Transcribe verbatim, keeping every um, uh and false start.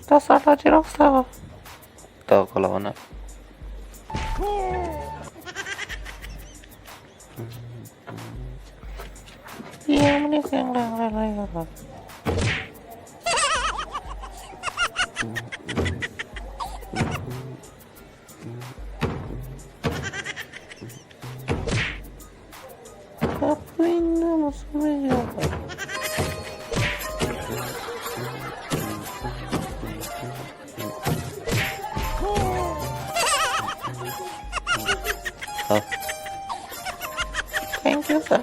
To solo jirok sa. To kalau na. Iya, mene yang lang lang lang apa? Apa ini maksudnya apa? Oh. Thank you, sir.